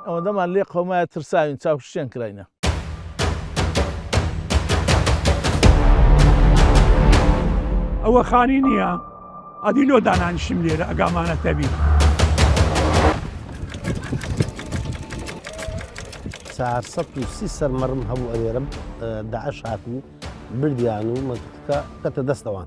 ئەوەندەمان لێ قەومایە ترساوین چاوشتێن کراینە. ئەوە خانی نییە ئەدی لۆ دانانیشم لێرە ئەگامانە تەبی. 430 سەر مەڕم هەبوو ئەوێرم داعش هاتن بردیان و مەنتقەکە کەتە دەست ئەوان.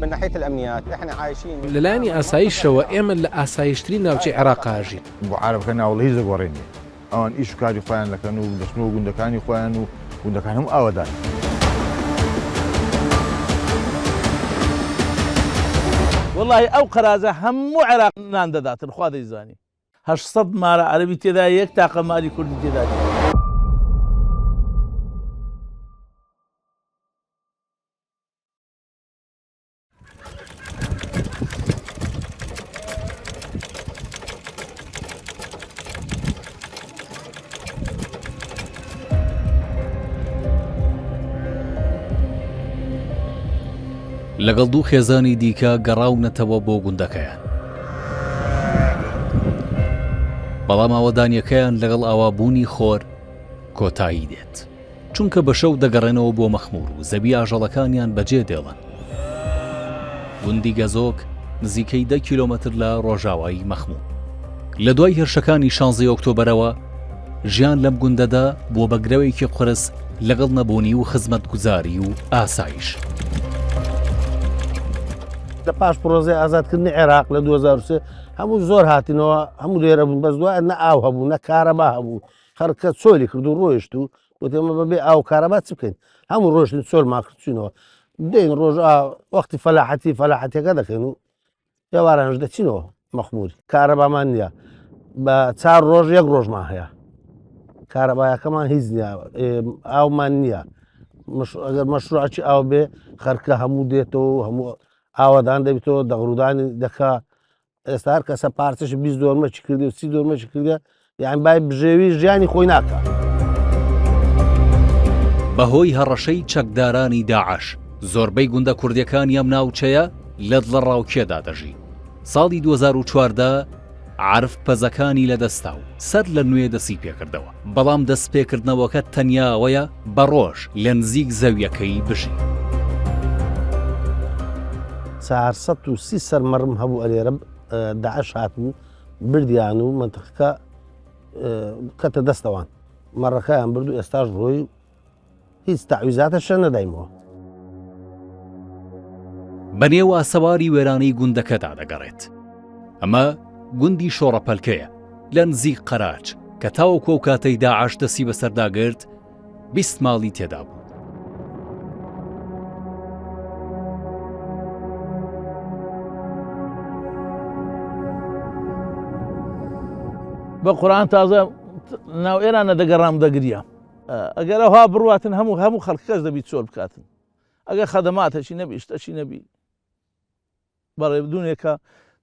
من ناحية الأمنيات احنا عايشين لەلایەنی ئاسایشەوە ئێمە لە ئاسایشترین ناوچەی عێراق ئاژین. بۆ عارەبەکە ناوەڵە هیچ دەگۆڕێ نیە ئەوان ئیش و کاری خۆیان دەکەن و دەچنەوە گوندەکانی خۆیان و گوندەکان هەموو ئاوەدان. وەڵاهی ئەو قەرازە هەموو عێراق نان دەداتن خوا دەیزانی. 800 مارە عەرەبی تێدایە یەک تاقە ماری کوردی تێدا نیە. لەگەڵ دوو خێزانی دیکە گەڕاونەتەوە بۆ گوندەکەیان. بەڵام ئاوەدانیەکەیان لەگەڵ ئاوابوونی خۆر کۆتایی دێت. چونکە بە شەو دەگەڕێنەوە بۆ مەخموور و زەوی ئاژەڵەکانیان بەجێ دێڵن. گوندی گەزۆک نزیکەی دە کیلۆمەتر لە ڕۆژاوای مەخموور. لە دوای هێرشەکانی شانزەی ئۆکتۆبەرەوە ژیان لەم گوندەدا بووە بە گرەوێکی قورس لەگەڵ نەبوونی و خزمەتگوزاری و ئاسایش. لە پاش پرۆسەی ئازادکردنی عێراق لە 2003 هەموو زۆر هاتینەوە هەموو لێرە بوون بەس دوای نە ئاو هەبوو نە کارەبا هەبوو خەڵکە چۆلی کرد و ڕۆیشت و وتی ئێمە بەبێ ئاو و کارەبا چ بکەین هەموو ڕۆشتین چۆلمان کرد چوینەوە دێین ڕۆژ وەختی فەلاحەتی فەلاحەتەکە دەکەین و ئێوارانش دەچینەوە مەخموری کارەبامان نییە بە چار ڕۆژ یەک ڕۆژمان هەیە کارەبایەکەمان هیچ نییە ئاومان نییە ئەگەر مەشروعی ئاو بێ خەرکە هەموو دێتەوە هەموو ئاوادان دەبیتەوە دەغرودانی دەکا ئێستا هەر کەسە پارچەش 20 دۆرمەکی کردی و 30 دۆرمەکی کردە یان بای بژێوی ژیانی خۆی ناکە. بەهۆی هەڕەشەی چەکدارانی داعش زۆربەی گوندە کوردیەکانی ئەم ناوچەیە لە دڵەڕاوکێدا دەژین. ساڵی 2014 عارف پەزەکانی لەدەستا و سەر لە نوێ دەسی پێکردەوە، بەڵام دەستپێکردنەوەکە تەنیا ئەوەیە بە ڕۆژ لە نزیک زەویەکەی بژی. 430 سەر مەڕم هەبوو ئەلێرە داعش هاتن بردیان و مەنتقەکە کەتە دەست ئەوان مەڕەکەیان برد و ئێستاش ڕۆی هیچ تەعویزاتە شە نەدایمەوە. بە نێو ئاسەواری وێرانەی گوندەکەدا دەگەڕێت. ئەمە گوندی شۆڕەپەلکەیە لە نزیک قەراج کە تاوەکو ئەو کاتەی داعش دەستی بەسەردا گرت 20 ماڵی تێدا بوو. بە قورآن تازە ناو ئێرانە دەگەڕام دەگریا ئەگەر ئەوها بڕواتن هەموو هەموو خەڵکەکەش دەبی چۆل بکاتن ئەگەر خەدەماتەکی نەبی شتەکی نەبی بەڵێ دوونێکە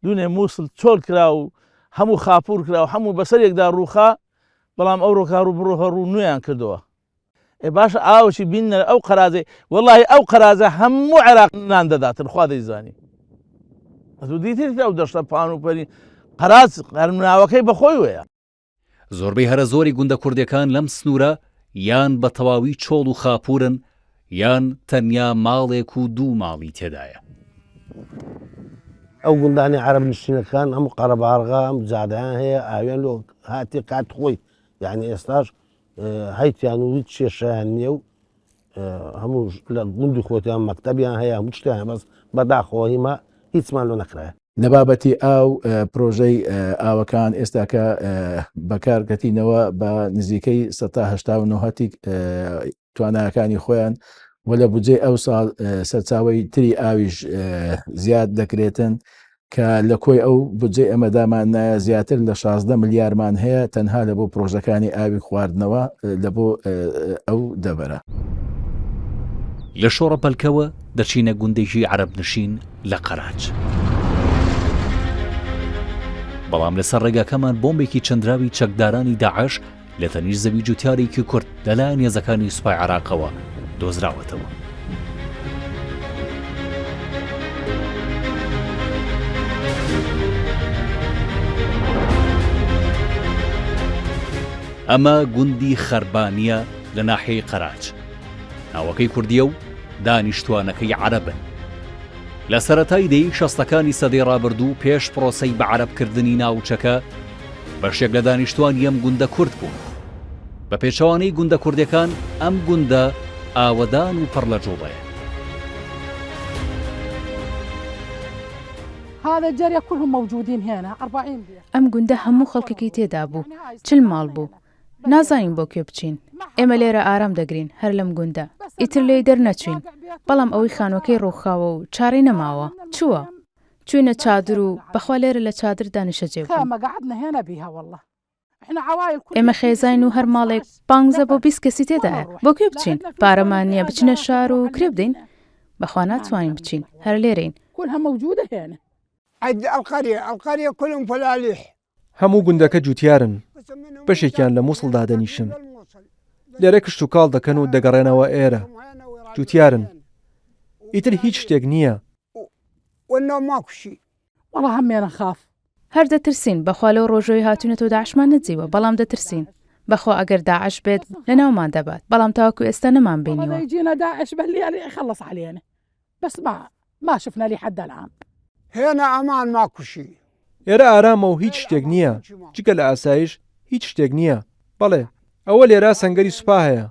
دوونێ مووسڵ چۆل کرا و هەموو خاپوور کرا و هەموو بەسەر یەکدا ڕووخا بەڵام ئەو ڕۆکار و بڕۆ ڕوو نوێیان کردەوە ئێ باشە ئاوەشی بینە ئەو قەرازەی وەڵی ئەو قەرازە هەموو عێراق نان دەداتن خوا دەیزانی ئەتو دیتیت ئەو دەشتە پان و پەری قەراز هەرمناوەکەی بەخۆی وەیە زۆربەی هەرە زۆری گوندە کوردیەکان لەم سنوورە یان بە تەواوی چۆڵ و خاپوورن یان تەنیا ماڵێک و دوو ماڵی تێدایە. ئەو گوندانەی عەرەب نشینەکان هەموو قەرەباڵغە ئەم جادەیان هەیە ئاویان لۆ هاتێ کات خۆی یعنی ئێستاش هەیتیان و هیچ کێشەیان نییە و هەموو لە گوندی خۆتیان مەکتەبیان هەیە هەموو شتیان بەس بەداخەوە هیمە هیچمان لۆ نەکرایە. لە بابەتی ئاو پرۆژەی ئاوەکان ئێستاکە بەکار گەتینەوە بە نزیکەی 1970 تواناکانی خۆیان و لە بودجەی ئەو ساڵ سەرچاوی تری ئاویش زیاد دەکرێتن کە لە کۆی ئەو بودجەی ئەمەدامان نایە زیاتر لە 16 ملیارمان هەیە تەنها لە بۆ پرۆژەکانی ئاوی خواردنەوە لە بۆ ئەو دەڤەرە. لە شۆڕەپەلکەوە دەچینە گوندێکی عەرەبنشین لە قەراج. بەڵام لەسەر ڕێگاکەمان بۆمبێکی چەندراوی چەکدارانی داعش لە تەنیشت زەوی جوتیارێکی کورد لەلایەن هێزەکانی سوپای عێراقەوە دۆزراوەتەوە. ئەمە گوندی خەربانییە لە ناحیەی قەراج. ناوەکەی کوردییە و دانیشتووانەکەی عەرەبن. لە سەرەتای دەیەی شەستەکانی سەدەی ڕابردوو پێش پرۆسەی بەعەرەبکردنی ناوچەکە، بەشێک لە دانیشتووانی ئەم گوندە کورد بوون. بە پێچەوانەی گوندە کوردیەکان ئەم گوندە ئاوەدان و پڕ لە جوڵەیە. ئەم گوندە هەموو خەڵکەکەی تێدا بوو، 40 ماڵ بوو. نازانین بۆ کوێ بچین. ئێمە لێرە ئارام دەگرین، هەر لەم گوندە. ئیتر لێی دەرنەچووین. بەڵام ئەوەی خانووەکەی ڕووخاوە و چارەی نەماوە، چووە. چووینە چادر و بەخوا لێرە لە چادردا نیشەجێ بووین. ئێمە خێزاین و هەر ماڵێک پانزە بۆ 20 کەسی تێدایە. بۆ کوێ بچین؟ پارەمان نییە بچینە شار و کرێ بدەین؟ بەخوا ناتوانین بچین، هەر لێرەین. هەموو گوندەکە جووتیارن، بەشێکیان لە مووسڵ دادەنیشن. لێرە کشتوکاڵ دەکەن و دەگەڕێنەوە ئێرە. جووتیارن. ئیتر هیچ شتێک نییە. هەر دەترسین، بەخوا لەو ڕۆژەی هاتوینەتەوە داعشمان نەدزیوە، بەڵام دەترسین. بەخوا ئەگەر داعش بێت لەناومان دەبات، بەڵام تاوەکو ئێستا نەمانبینیوە. ئێرە ئارامە و هیچ شتێک نییە، جگە لە ئاسایش هیچ شتێک نییە. بەڵێ، ئەوە لێرە سەنگەری سوپا هەیە.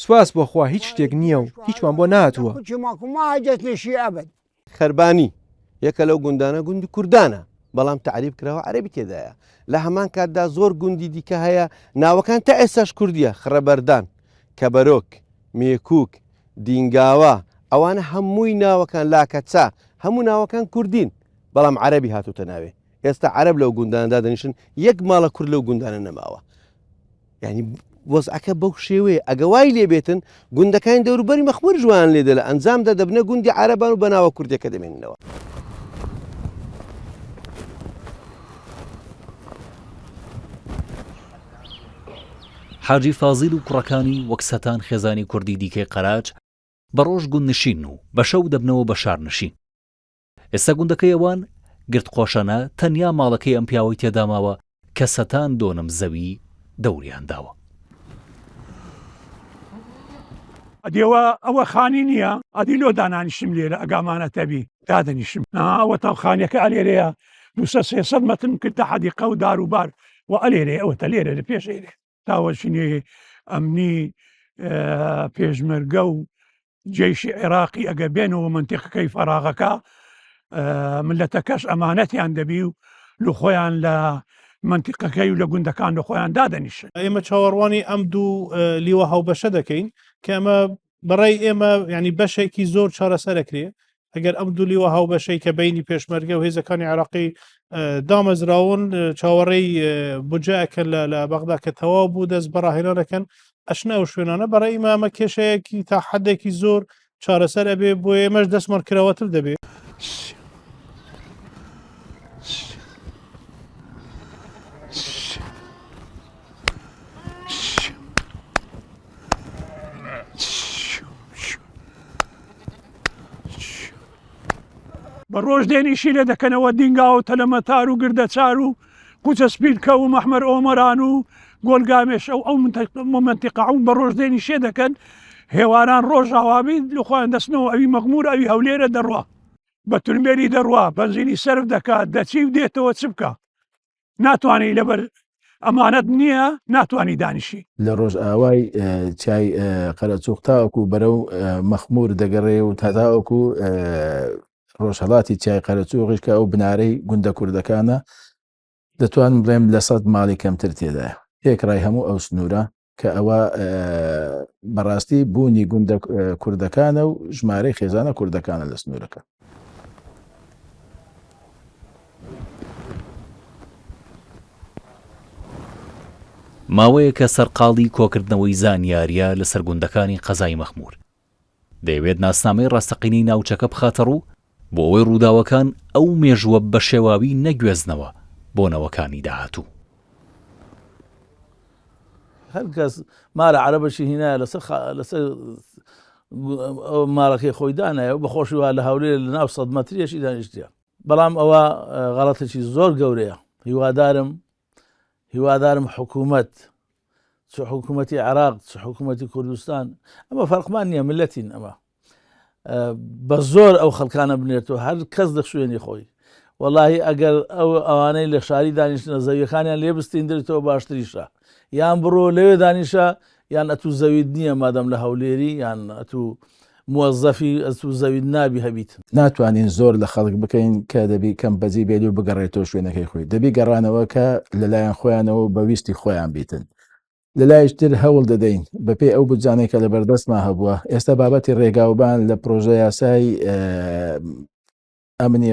سوپاس بۆ خوا هیچ شتێک نییە و هیچمان بۆ نەهاتووە. خەربانی، یەکە لەو گوندانە گوندی کوردانە، بەڵام تەعریب کراوە عەرەبی تێدایە. لە هەمان کاتدا زۆر گوندی دیکە هەیە ناوەکان تا ئێستاش کوردییە، خڕەبەردان، کەبەرۆک، مێکوک، دینگاوە، ئەوانە هەمووی ناوەکان لاکەچە، هەموو ناوەکان کوردین، بەڵام عەرەبی هاتووتە ناوێ. ئێستا عەرەب لەو گوندانە دادەنیشن، یەک ماڵە کورد لەو گوندانە نەماوە. یعنی وەزعەکە بەو شێوەیە ئەگە وای لێ بێتن گوندەکانی دەوروبەری مەخمور ژوان لێ دە لە ئەنجامدا دەبنە گوندی عەرەبان و بەناوە کوردەکە دەمێننەوە. حاجی فازیل و کوڕەکانی وەک سەتان خێزانی کوردی دیکەی قەراج بە ڕۆژ گوندنشینن و بە شەو دەبنەوە بە شارنشین. ئێستا گوندەکەی ئەوان، گردقۆشەنە، تەنیا ماڵەکەی ئەم پیاوەی تێدا ماوە کە سەتان دۆنم زەوی دەوریان داوە. ئەدی ئەوە ئەوە خانی نییە؟ ئەدی لۆ دانانیشم لێرە ئەگامانە تەبی دادەنیشم ها ئەوە تاو خانیەکە ئەلێرەیە دوسە سێسەد مەترم کردە حەدیقە و دار و بار و ئەلێرەیە ئەوەتە لێرە لە پێش ئێرێ تاوەچینی ئەمنی پێشمەرگە و جەیشی عێراقی ئەگە بێنەوە مەنتیقەکەی فەراغەکە ملەتەکەش ئەمانەتیان دەبی و لە خۆیان لە مەنتیقەکەی و لە گوندەکان لە خۆیان دادەنیشن. ئێمە چاوەڕوانی ئەم دوو لیوە هاوبەشە دەکەین کە ئەمە بەڕای ئێمە ینی بەشێکی زۆر چارەسەرەکرێ ئەگەر ئەم دوو لیوە هاوبەشەی کە بینی پێشمەرگە و هێزەکانی عراقی دامەزراون چاوەڕێی بجەکە لە لە بەغدا کە تەواو بوو دەست بەڕاهێنانەکەن ئەچنە ئەو شوێنانە بەڕای ئیمە ئەمە کێشەیەکی تا حدێکی زۆر چارەسەر ئەبێ بۆ ئێمەش دەستمان کراوەتر دەبێ. بە ڕۆژ دێن ئیشی لێ دەکەنەوە دینگاوە و تەلەمەتار و گردەچار و قوچە سپیلکە و مەحمەر ئۆمەران و گۆلگامێش ئەو ئەو مەنتیقە عوم بە ڕۆژ دێنی شێ دەکەن هێواران ڕۆژ ئاوابی لە خۆیان دەستنەوە ئەوی مەغمور ئەوی هەولێرە دەڕوا بە تورمێلی دەڕوا بەنزینی سەرف دەکات دەچی و دێتەوە چ بکە ناتوانانی لەبەر ئەمانەت نییە ناتوانانی دانیشی. لە ڕۆژئاوای چیای قەرەچوغ تاوەکو بەرەو مەخمور دەگەڕێ و تاوەکو ڕۆژهەڵاتی چیای قەرەچوغیش کە ئەو بنارەی گوندە کوردەکانە دەتوانم بڵێم لە سەد ماڵی کەمتر تێدایە تێکڕای هەموو ئەو سنوورە کە ئەوە بەڕاستی بوونی گوندە کوردەکانە و ژمارەی خێزانە کوردەکانە لە سنوورەکە. ماوەیەکە سەرقاڵی کۆکردنەوەی زانیارییە لەسەر گوندەکانی قەزای مەخموور. دەیەوێت ناسنامەی ڕاستەقینەی ناوچەکە بخاتەڕوو بۆ ئەوەی ڕووداوەکان ئەو مێژووە بە شێواوی نەگوێزنەوە بۆ نەوەکانی داهاتوو. هەر کەس مارە عەرەبەشی هینایە لەسەر لەسەر مارەکەی خۆی دانایە و بەخۆشی وا لە هەولێر لە ناو سەد مەتریەشی دانیشتە بەڵام ئەوە غەڵەتێکی زۆر گەورەیە هیوادارم هیوادارم حکوومەت. چ حکوومەتی عراق چ حکوومەتی کوردستان ئەمە فەرقمان نییە ملەتین ئەمە بە زۆر ئەو خەڵکانە بنێتەوە هەر کەس لە شوێنی خۆی وەڵاهی ئەگەر ئەو ئەوانەی لە شاری دانیشتنە زەویەکانیان لێ بستیندرێتەوە باشتریشە یان بڕۆ لەوێ دانیشە یان ئەتوو زەویت نییە مادەم لە هەولێری یان ئەتوو موەزەفی ئەتوو زەویت نابی هەبیت. ناتوانین زۆر لە خەڵک بکەین کە دەبی کەم بەجی بێت و بگەڕێتەوە شوێنەکەی خۆی دەبی گەڕانەوەکە لەلایەن خۆیانەوە بە ویستی خۆیان بیتن لەلایش تر هەوڵ دەدەین بەپێی ئەو بودجانەی کە لەبەردەستما هەبووە ئێستا بابەتی ڕێگاوبان لە پرۆژە یاسای ئەمنی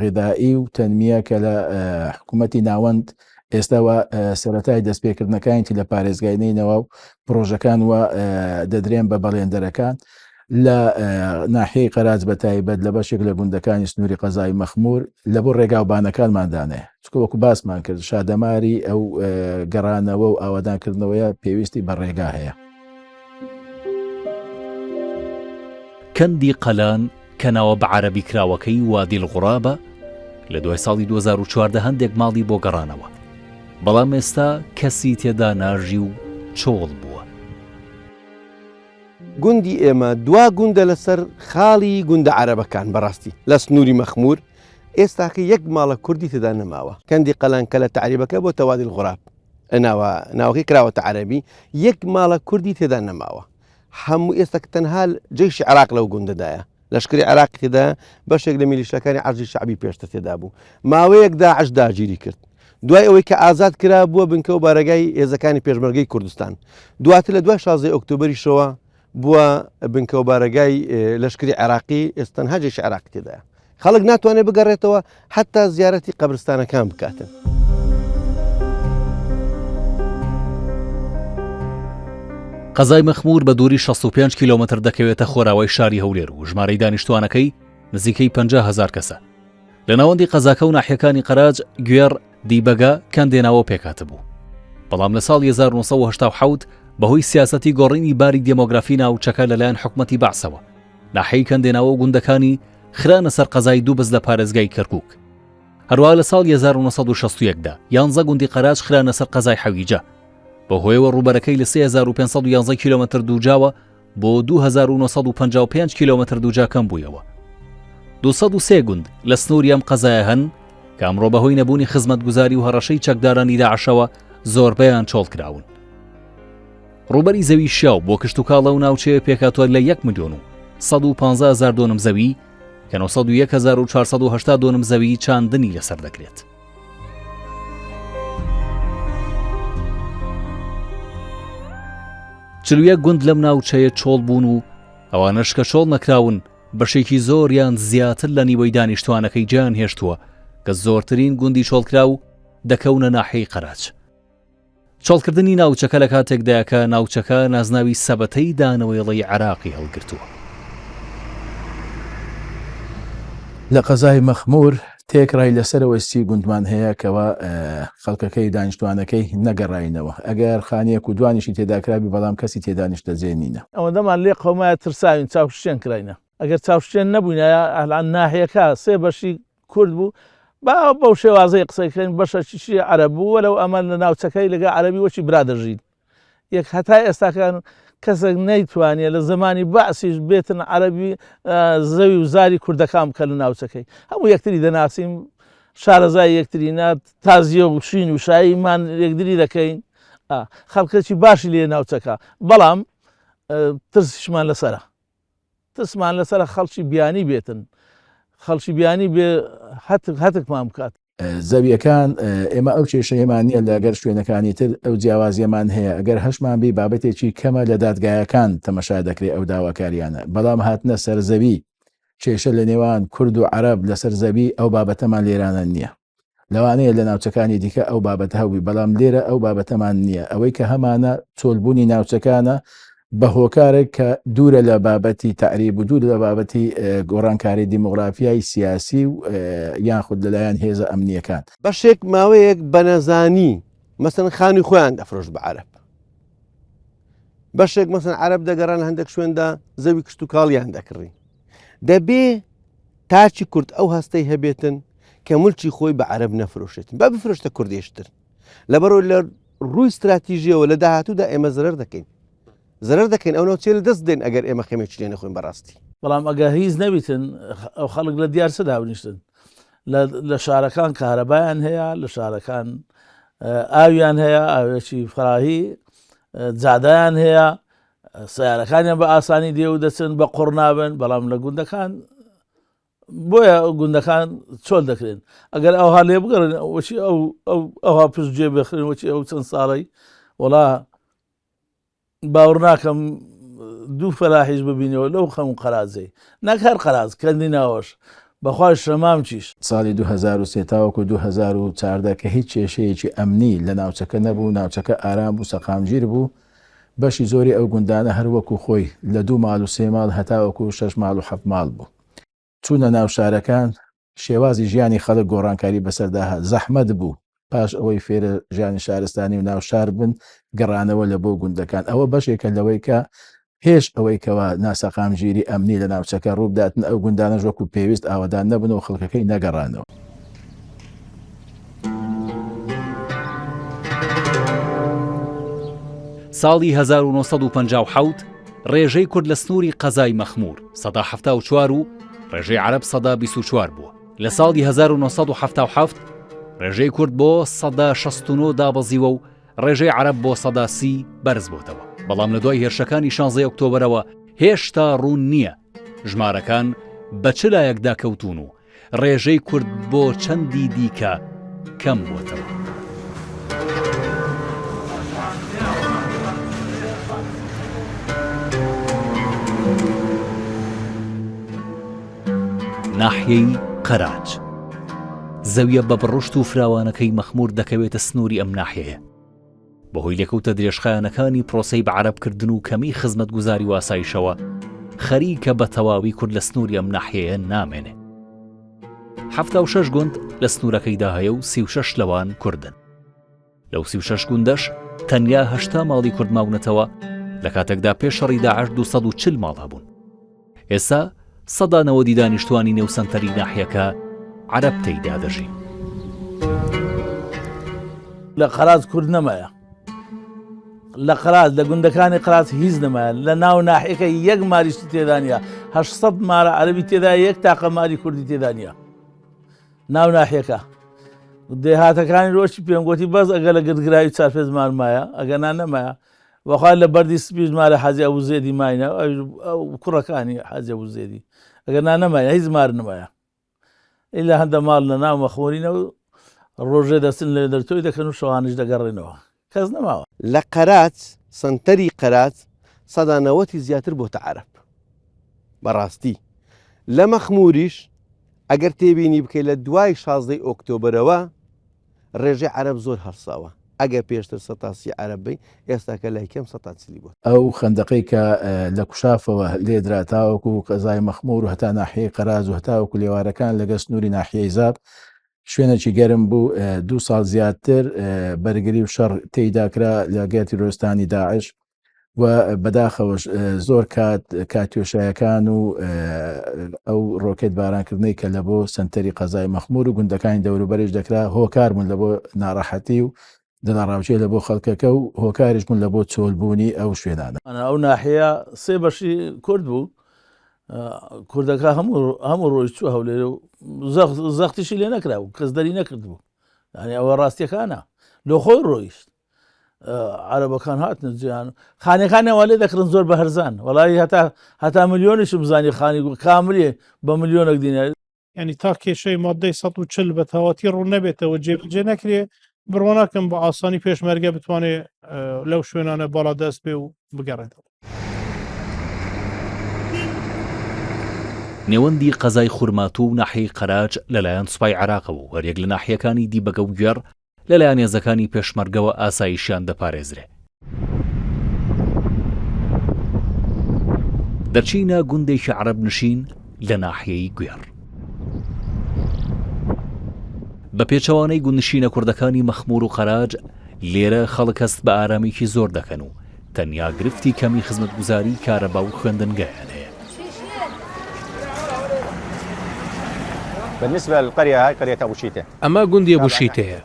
غیدائی و تەنمیە کە لە حکوومەتی ناوەند ئێستا وە سەرەتای دەستپێکردنەکانیتی لە پارێزگای نەینەوا و پرۆژەکان وە دەدرێن بە بەڵێندەرەکان لە ناحیەی قەراج بە تایبەت لە بەشێک لە گوندەکانی سنووری قەزای مەخموور لە بۆ ڕێگاوبانەکانمان دانێ چونکە وەکو باسمان کرد شادەماری ئەو گەڕانەوە و ئاوادانکردنەوەیە پێویستی بە ڕێگا هەیە. کەندی قەلان کە ناوە بە عەرەبیکراوەکەی وادی الغرابە، لە دوای ساڵی 2014 هەندێک ماڵی بۆ گەڕانەوە، بەڵام ئێستا کەسی تێدا ناژی و چۆڵ بووە. گوندی ئێمە دوا گوندە لەسەر خاڵی گوندە عەرەبەکان بەڕاستی لە سنووری مەخموور ئێستاکە یەک ماڵە کوردی تێدا نەماوە کەندی قەلان کە لە تەعریبەکە بۆتە وادی الغراب ناوە ناوەکەی کراوەتە عەرەبی یەک ماڵە کوردی تێدا نەماوە هەموو ئێستا تەنها جەیشی عراق لەو گوندەدایە لەشکری عراق تێدا بەشێک لە میلیشاکانی عەرزی شعبی پێشتر تێدا بوو ماوەیەک داعش داگیری کرد دوای ئەوەی کە ئازاد کرا بووە بنکە و بارەگای هێزەکانی پێشمەرگەی کوردستان دواتر لە دوای شازدەی ئۆکتۆبەریشەوە بووە بنکە و بارەگای لەشکری عێراقی ئێستا تەنها جەیشی عێراقی تێدایە خەڵک ناتوانێت بگەڕێتەوە حتا زیارەتی قەبرستانەکان بکاتن. قەزای مەخموور بە دووری 65 کیلۆمەتر دەکەوێتە خۆراوای شاری هەولێر و ژمارەی دانیشتوانەکەی نزیکەی 50 هەزار کەسە. لە ناوەندی قەزاکە و ناحیەکانی قەراج، گوێڕ، دیبەگە، کەندێناوە پێکهاتبوو. بەڵام لە ساڵی 1987 بەهۆی سیاسەتی گۆڕینی باری دێمۆگرافی ناوچەکە لەلایەن حکومەتی بەعسەوە، ناحیەی کەندێناوە و گوندەکانی خرانە سەر قەزای دووبز لە پارێزگای کەرکووک. هەروەها لە ساڵی 1961 دا یانزە گوندی قەراج خرانە سەر قەزای حەویجە. بەوهۆیەوە ڕووبەرەکەی لە 3511 کیلۆمەتر دووجاوە بۆ 2955 کیلۆمەتر دووجا کەم بوویەوە. 203 گوند لە سنووری ئەم قەزایە هەن کە ئەمڕۆ بەهۆی نەبوونی خزمەتگوزاری و هەڕەشەی چەکدارانی داعشەوە زۆربەیان چۆڵ کراون. ڕووبەری زەوی شیاو بۆ کشتوکاڵ ئەو ناوچەیە پێکهاتووە لە 1 ملیۆن و 115 هەزار دۆنم زەوی کە 901 480 دۆنم زەوی چاندنی لەسەر دەکرێت. 41 گوند لەم ناوچەیە چۆڵ بوون و ئەوانەش کە چۆڵ نەکراون بەشێکی زۆریان زیاتر لە نیوەی دانیشتوانەکەی جیان هێشتووە کە زۆرترین گوندی چۆڵکراو دەکەونە ناحیەی قەراج. چۆڵکردنی ناوچەکە لە کاتێکدایە کە ناوچەکە نازناوی سەبەتەی دانەوێڵەی عێراقی هەڵگرتووە. لە قەزای مەخموور تێکڕای لە سەرەوەی سی گوندمان هەیە کەوا خەڵکەکەی دانیشتوانەکەی نەگەڕاینەوە ئەگەر خانیەک و دوانیشی تێدا کرابی بەڵام کەسی تێدا نیشتەجێ نینە. ئەوەندەمان لێ قەومایە ترساوین چاوشچێن کراینە ئەگەر چاوشچێن نەبووینایە ئەلان ناحیەکە سێ بەشی کورد بوو با بەو شێوازەی قسەی کەین بەشەکیشی عەرەب بوو وەلەو ئەمە لە ناوچەکەی لەگە عەرەبی وەکی برا دەژین یەک هەتا ئێستاکان کەسێک نەیتوانیە لە زمانی بەعسیش بێتن عەرەبی زەوی و زاری کوردەکان بکە لە ناوچەکەی هەموو یەکتری دەناسین شارەزای یەکتری نا تازیە و شین و شاییمان یەکدری دەکەین خەڵکێکی باشی لێ ناوچەکە بەڵام ترسیشمان لەسرە ترسمان لەسەرە خەڵکی بیانی بێتن خەڵکی بیانی بێ هەتک هەتکمان بکات. زەویەکان ئێمە ئەو کێشەیەمان نییە لەگەر شوێنەکانی تر ئەو جیاوازیەمان هەیە ئەگەر هەشمان بی بابەتێکی کەمە لە دادگایەکان تەمەشا دەکرێ ئەو داواکاریانە بەڵام هاتنە سەر زەوی کێشە لە نێوان کورد و عەرەب لەسەر زەوی ئەو بابەتەمان لێرانە نییە. لەوانەیە لە ناوچەکانی دیکە ئەو بابەتە هەبووی بەڵام لێرە ئەو بابەتەمان نییە ئەوەی کە هەمانە چۆلبوونی ناوچەکانە بە هۆکارێک کە دوورە لە بابەتی تەعریب و دوور لە بابەتی گۆڕانکاری دیمۆغرافیای سیاسی و یاخود لەلایەن هێزە ئەمنییەکان. بەشێک ماوەیەک بە نەزانی مەسەن خانووی خۆیان دەفرۆشت بە عەرەب بەشێک مەسەن عەرەب دەگەڕان لە هەندێک شوێندا زەوی کشتوکاڵیان دەکڕی دەبێ تاکی کورد ئەو هەستەی هەبێتن کە ملکی خۆی بە عەرەب نەفرۆشێتن با بفرۆشتە کوردێشتر لەبەرەوە لە ڕووی ستراتیژیەوە لە داهاتوودا ئێمە زەرەر دەکەین. زەرەر دەکەین ئەو ناوچەیە لە دەست دەین ئەگەر ئێمە خێمەیەکی لێ نەخۆین بەڕاستی. بەڵام ئەگەر هیچ نەبیتن ئەو خەڵک لە دیار چ دابنیشتن؟ لە شارەکان کارەبایان هەیە، لە شارەکان ئاویان هەیە، ئاوێکی فراهی، جادایان هەیە، سیارەکانیان بە ئاسانی دێ و دەچن بە قوڕ نابن، بەڵام لە گوندەکان بۆیە گوندەکان چۆل دەکرێن ئەگەر ئەوها لێ بگەڕن وەچی ئەو ئەوها پشت جێ بخرێن وەچی ئەو چەند ساڵی وڵا باوەڕ ناکەم دوو فەلاحیش ببینەوە لەو خەم و قەرازەی نەک هەر قەراز کەندی ناوەش بەخوا شەمامچیش. ساڵی 2003 تاوەکو 2014 کە هیچ کێشەیەکی ئەمنی لە ناوچەکە نەبوو، ناوچەکە ئارام بوو، سەقامگیر بوو، بەشی زۆری ئەو گوندانە هەر وەکو خۆی لە دوو ماڵ و سێ ماڵ هەتاوەکو شەش ماڵ و حەفت ماڵ بوو. چوونە ناو شارەکان شێوازی ژیانی خەڵک گۆڕانکاری بەسەردا هات، زەحمەت بوو پاش ئەوەی فێرە ژیانی شارستانی و ناو شار بن گەڕانەوە لە بۆ گوندەکان، ئەوە بەشێکە لەوەی کە پێش ئەوەی کەوا ناسەقامگیری ئەمنی لە ناوچەکە ڕووبداتن ئەو گوندانەش وەکو پێویست ئاوەدان نەبن و خەڵکەکەی نەگەڕانەوە. ساڵی 1957 ڕێژەی کورد لە سنووری قەزای مەخموور 74 و ڕێژەی عەرەب 24 بووە. لە ساڵی 1977 ڕێژەی کورد بۆ 69 دابەزیوە و ڕێژەی عەرەب بۆ 30 بەرز بۆتەوە. بەڵام لە دوای هێرشەکانی 16 ئۆکتۆبەرەوە هێشتا ڕوون نییە ژمارەکان بە چ لایەکدا کەوتوون و ڕێژەی کورد بۆ چەندی دیکە کەم بۆتەوە. ناحیەی قەراج زەویە بە بڕشت و فراوانەکەی مەخمور دەکەوێتە سنووری ئەم ناحیەیە. بەهۆی لێکەوتە درێژخایەنەکانی پرۆسەی بەعەرەبکردن و کەمی خزمەتگوزاری و ئاسایشەوە، خەریکە بە تەواوی کورد لە سنووری ئەم ناحیەیە نامێنێ. 76 گوند لە سنوورەکەیدا هەیە و 36 لەوان کوردن. لەو 36 گوندەش تەنیا هەشتا ماڵی کورد ماونەتەوە لە کاتێکدا پێش شەڕی داعش 240 ماڵ هەبوون. ئێستا سەدا نەوەدی دانیشتوانی نێو سەنتەری ناحیەکە عەرەب تێیدا دەژین. لە قەراج کورد نەمایە لە قەراج لە گوندەکانی قەراج هیچ نەمایە لە ناو ناحیەکە یەک ماریشتی تێدا نییە 800 مارە عەرەبی تێدا یەک تاقە ماری کوردی تێدا نییە ناو ناحیەکە دێهاتەکانی ڕۆشتی پێم گوتی بەس ئەگەر لە گردگراوی چار پێنج مار مایە ئەگەر نا نەمایە بەخوا لە بەردی سپیش مارە حاجی ئەبوو زێدی ماینە ئەو کوڕەکانی حاجی ئەبوو زێدی ئەگەر نا نەمایە هیچ مار نمایە ئیلا هەندە ماڵ لە ناو مەخۆرینە و ڕۆژێ دەچن لێ دەرتۆی دەکەن و شەوانیش دەگەڕێنەوە کەس نەماوە. لە قەراج سەنتەری قەراج سەدا نەوەتی زیاتر بۆتە عەرەب بەڕاستی لە مەخموریش ئەگەر تێبینی بکەیت لە دوای شازدەی ئۆکتۆبەرەوە ڕێژەی عەرەب زۆر هەڵساوە ئەگەر پێشتر سەتا سی عەرەب بی ئێستاکە لای کەم سەتا چلی بۆتە. ئەو خەندەقەی کە لە کوشافەوە لێدرا تاوەکو قەزای مەخمور و هەتا ناحیەی قەراج و هەتاوەکو لێوارەکان لەگەڵ سنووری ناحیەی زاپ شوێنێکی گەرم بوو دوو ساڵ زیاتر بەرگری و شەڕ تێیدا کرا لەگەڵ تیرۆرستانی داعش و بەداخەوەش زۆر کات کاتیۆشایەکان و ئەو ڕۆکێت بارانکردنەی کە لە بۆ سنتەری قەزای مەخمور و گوندەکانی دەوروبەریش دەکرا هۆکار بوون لە بۆ ناڕەحەتی و دڵەڕاوکێ لە بۆ خەڵکەکە و هۆکاریش بوون لە بۆ چۆلبوونی ئەو شوێنانە. ئەو ناحیە سێ بەشی کورد بوو کوردەکە هەموو هەموو ڕۆیشت چوو هەولێر و زەختیشی لێ نەکرا و کەس دەری نەکردبوو یعنی ئەوە ڕاستیەکانە لۆ خۆی ڕۆیشت عەرەبەکان هاتنە جیهان خانەکان ئەوە لێ دەکڕن زۆر بە هەرزان وەڵی هەتا هەتا ملیۆنیشم زانی خانی کاملێ بە ملیۆنێک دینار یعنی تا کێشەی مادەی 140 بە تەواتی ڕوون نەبێتەوە جێبەجێ نەکرێ بڕوا ناکەم بە ئاسانی پێشمەرگە بتوانێ لەو شوێنانە باڵادەست بێ و بگەڕێتەوە. نێوەندی قەزای خورماتوو و ناحیەی قەراج لەلایەن سوپای عێراقەوە و هەریەک لە ناحیەکانی دیبەگە و گوێڕ لەلایەن هێزەکانی پێشمەرگەوە ئاسایشیان دەپارێزرێ. دەچینە گوندێکی عەرەب نشین لە ناحیەی گوێڕ. بە پێچەوانەی گوندنشینە کوردەکانی مەخموور و قەراج، لێرە خەڵک هەست بە ئارامیی زۆر دەکەن و تەنیا گرفتی کەمی خزمەتگوزاریی کارەبا و خوێندنگایان هەیە. بالنسبە للقریە هاي قریە ابو شیتە. ئەمە گوندی ئەبو شیتەیە.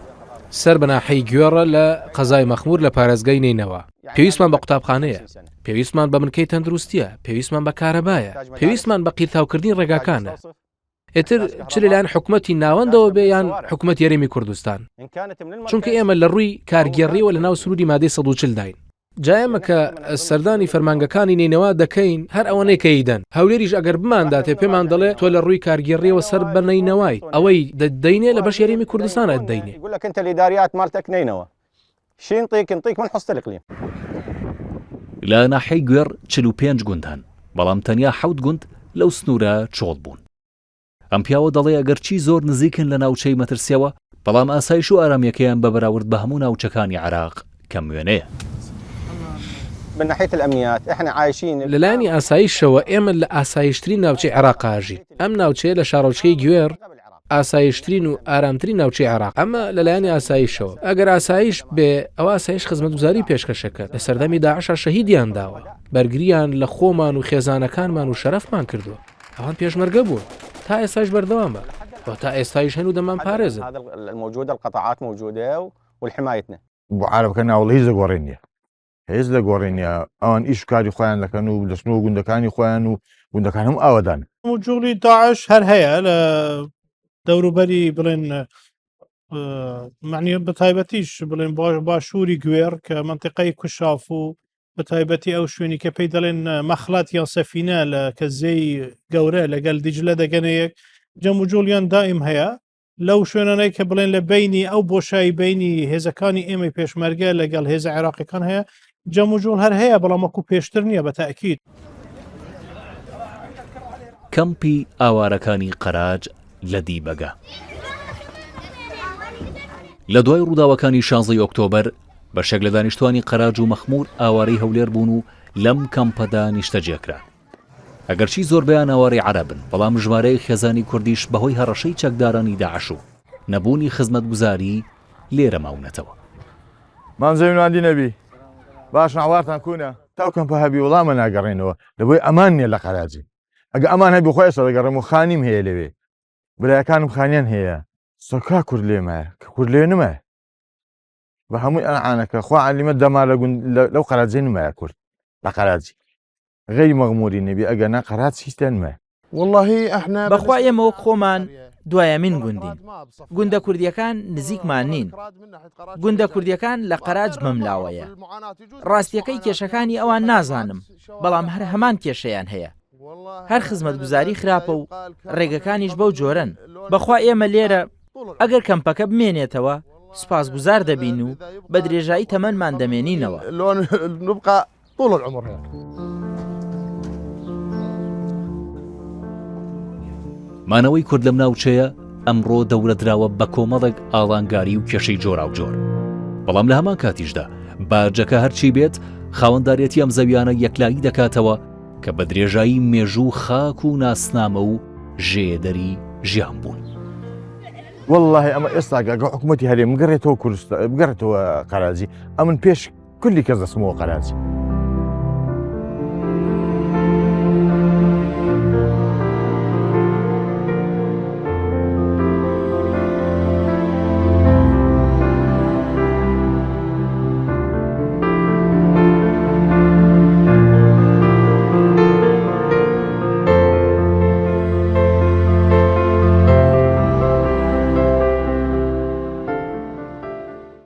سەر بە ناحیەی گوێڕە لە قەزای مەخموور لە پارێزگای نەینەوا. پێویستمان بە قوتابخانەیە، پێویستمان بە بنکەی تەندروستییە، پێویستمان بە کارەبایە، پێویستمان بە قیرتاوکردنی ڕێگاکانە. ئیتر چ لەلایەن حکومەتی ناوەندەوە بێ یان حکومەتی هەرێمی کوردستان. چونکە ئێمە لە ڕووی کارگێڕییەوە لەناو سنووری مادەی 140 داین. جا ئێمە کە سەردانی فەرمانگەکانی نەینەوا دەکەین هەر ئەوەنەی کە ئەیدەن، هەولێریش ئەگەر بمانداتێ پێمان دەڵێ تۆ لە ڕووی کارگێڕییەوە سەر بە نەینەوای، ئەوەی دەتدەینێ لە بەشی هەرێمی کوردستان ئەتدەینێ. لە ناحیەی گوێڕ 45 گوند هەن، بەڵام تەنیا حەوت گوند لەو سنوورە چۆڵ بوون. ئەم پیاوە دەڵێ ئەگەرچی زۆر نزیکن لە ناوچەی مەترسیەوە، بەڵام ئاسایش و ئارامیەکەیان بە بەراورد بە هەموو ناوچەکانی عێراق کەم وێنەیە. لە لایەنی ئاسایشەوە ئێمە لە ئاسایشترین ناوچەی عێراق ئاژین. ئەم ناوچەیە لە شارۆچکەی گوێڕ ئاسایشترین و ئارامترین ناوچەی عێراق. ئەمە لە لایەنی ئاسایشەوە. ئەگەر ئاسایش بێ ئەوا ئاسایش خزمەتگوزاری پێشکەشەکەن. لە سەردەمی داعشا شەهیدیان داوە. بەرگریان لە خۆمان و خێزانەکانمان و شەرەفمان کردووە. ئەوان پێشمەرگە بوون تا ئێستاش بەردەوامە و تا ئێستایش هەن و دەمانپارێزن. بۆ عەرەبەکە ناوەڵە هیچ لە گۆڕێ نییە هێز لە گۆڕێ نییە ئەوان ئیش و کاری خۆیان دەکەن و دەچنەوە گوندەکانی خۆیان و گوندەکان هەموو ئاوەدان. جوڵی داعش هەر هەیە لە دەوروبەری بڵێن معنی بە تایبەتیش بڵێن باشووری گوێڕ کە منتیقەی کوشاف و بە تایبەتی ئەو شوێنی کە پێی دەڵێن مەخلات یان سەفینە لە کە زێی گەورە لەگەل دیجلە دەگەنە یەک جەموجۆڵیان دائیم هەیە لەو شوێنانەی کە بڵێن لە بینی ئەو بۆشایی بینی هێزەکانی ئێمەی پێشمەرگە لەگەڵ هێزە عێراقیەکان هەیە جەموجۆڵ هەر هەیە بەڵام وەکو پێشتر نییە بە تاکید. کەمپی ئاوارەکانی قەراج لە دیبەگە. لە دوای ڕووداوەکانی شانزەی ئۆکتۆبەر، بەشێک لە دانیشتوانی قەراج و مەخموور ئاوارەی هەولێر بوون و لەم کەمپەدا نیشتەجێکران. ئەگەرچی زۆربەیان ئاوارەی عەرەبن، بەڵام ژمارەیەک خێزانی کوردیش بەهۆی هەڕەشەی چەکدارانی داعش و نەبوونی خزمەتگوزاری لێرە ماونەتەوە. مام زەوین ماندی نەبی باش ناوارتان کوونە؟ تاو کەمپە هەبی وڵامە ناگەڕێنەوە لەبۆی ئەمان نیە لە قەراجی ئەگە ئەمان هەبی خۆ ئێستا دەگەڕێم و خانیم هەیە لەوێ برایەکانم خانیان هەیە سەکا کورد لێمایە کە کورد لێ نمایە بە هەمووی ئەنعانەکە خوا عەلیمە دەما لە گوند لەو قەراجێ نمایە کورد لە قەراجی غەیری مەغموری نەبی ئەگە نا قەراج هیچ لێ نمایە بەخوا ئێمە وەک خۆمان دوایەمین گوندین. گوندە کوردییەکان نزیکمان نین. گوندە کوردییەکان لە قەراج بەملاوەیە. ڕاستییەکەی کێشەکانی ئەوان نازانم، بەڵام هەر هەمان کێشەیان هەیە. هەر خزمەتگوزاری خراپە و ڕێگەکانیش بەو جۆرەن. بەخوا ئێمە لێرە ئەگەر کەمپەکە بمێنێتەوە سوپاسگوزار دەبین و بە درێژایی تەمەنمان دەمێنینەوە. طول العمر هيك. مانەوەی کورد لەم ناوچەیە ئەمڕۆ دەورە دراوە بە کۆمەڵێک ئاڵانگاری و کێشەی جۆراوجۆر. بەڵام لە هەمان کاتیشدا باجەکە هەرچی بێت خاوەندارێتی ئەم زەویانە یەکلایی دەکاتەوە کە بە درێژایی مێژوو خاک و ناسنامە و ژێدەری ژیان بوون. واللهی ئەمە ئێستا گەگە حکوومەتی هەرێم بگەڕێتەوە کوردستان بگەڕێتەوە قەراجی ئەمن پێش کولی کەس دەچمەوە قەراجی.